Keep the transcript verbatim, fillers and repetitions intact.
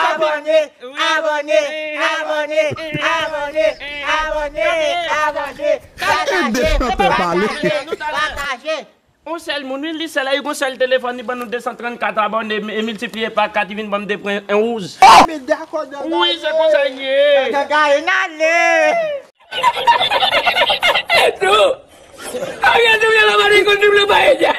Abòne, abòne, abòne, abòne, abòne, abòne, abòne. Pataje, pataje, pataje. Yon sèl moun, wi, li sèl, li gon sèl telefòn, li ban nou de san trannkat abòne, e miltipliye pa kat, li vin ban m de pwen en wouz. Men dakò, Dada. Wi, se konsa l ye. Dada, n ale. Eto, a gen tou, gen la mari konn nou pa ede.